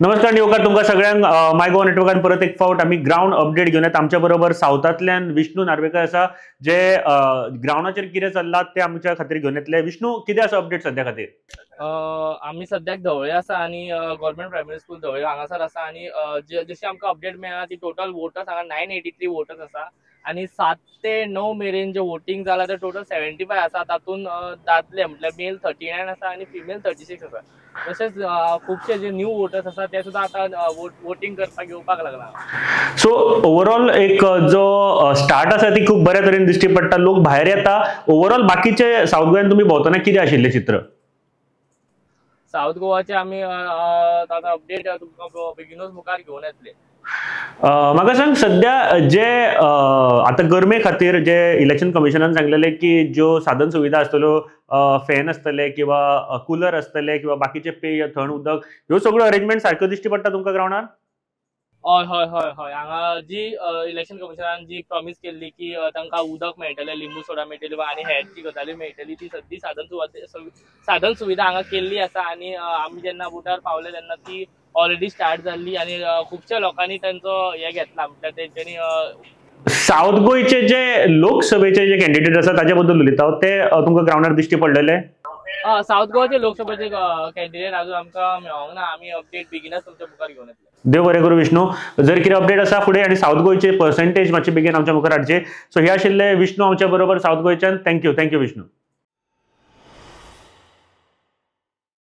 नमस्कार निवकार तुमकां सगळ्यांक माय गोवा नेटवर्कान परत एक फावट आमी ग्रावंड अपडेट घेवन येता. आमच्या बरोबर सावथांतल्यान विष्णू नार्वेकर आसा, जे ग्रावंडाचेर कितें चल्लां ते आमच्या खातीर घेवन येतले. विष्णू, कितें आसा अपडेट सद्या खातीर? आमी सद्याक धवळे आसा आनी गव्हर्मेंट प्रायमरी स्कूल धवळे हांगासर आसा आनी जशी आमकां अपडेट मेळ्ळा ती टोटल वोटर्स हांगा 983 वोटर्स आसा आनी 7 ते 9 मेरेन जे वोटींग जाला ते टोटल 75 आसा. तातूंत दादले म्हटल्यार मेल 39 आसा आनी फिमेल 36 आसा. तशेंच खुबशे जे न्यू वोटर्स आसा ते सुद्दां आतां वोटींग करपाक येवपाक लागला. सो ओवरऑल एक जो स्टार्ट आसा ती खूब बऱ्या तरेन दिश्टी पडटा, लोक भायर येता. ओवरऑल बाकीचे सावथ गोव्यान तुमी भोंवतना कितें आशिल्लें चित्र? सावथ गोवाचे आमी आतां अपडेट तुमकां बेगीनूच मुखार घेवन येतले. म्हाका सांग, सद्या जे आतां गरमे खातीर जे इलेक्शन कमिशनान सांगलेले की ज्यो साधन सुविधा आसतल्यो, फॅन आसतले किंवा कुलर आसतले किंवा बाकीचे पेय थंड उदक, ह्यो सगळ्यो अरेंजमेंट सारक्यो दिश्टी पडटा तुमकां ग्रावंडार? हय हय हय हय, हांगा जी इलेक्शन कमिशनान जी प्रॉमीस केल्ली की तांकां उदक मेळटलें, लिंबू सोडा मेळटली आनी हेर जी गजाली मेळटली ती सगळी साधन सुविधा हांगा केल्ली आसा. आनी आमी जेन्ना बुटार पावले तेन्ना ती ऑलरेडी स्टार्ट जाल्ली आनी खुबश्या लोकांनी तांचो हे घेतला, म्हटल्यार तेंच्यांनी. सावथ गोंयचे जे लोकसभेचे जे कॅन्डिडेट आसा ताचे बद्दल उलयता, ते तुमकां ग्रावंडार दिश्टी पडलेले? सावथ गोवाचे लोकसभेचे कॅन्डिडेट अजून आमकां मेळोंक ना, आमी अपडेट बेगीनच तुमच्या मुखार घेवन येतले. देव बरें करूं विष्णू, जर कितें अपडेट आसा फुडें आनी सावथ गोंयचे पर्सेंटेज मातशे बेगीन आमच्या मुखार हाडचे. सो हे आशिल्ले विष्णू आमच्या बरोबर सावथ गोंयच्यान. Thank you, thank you Vishnu.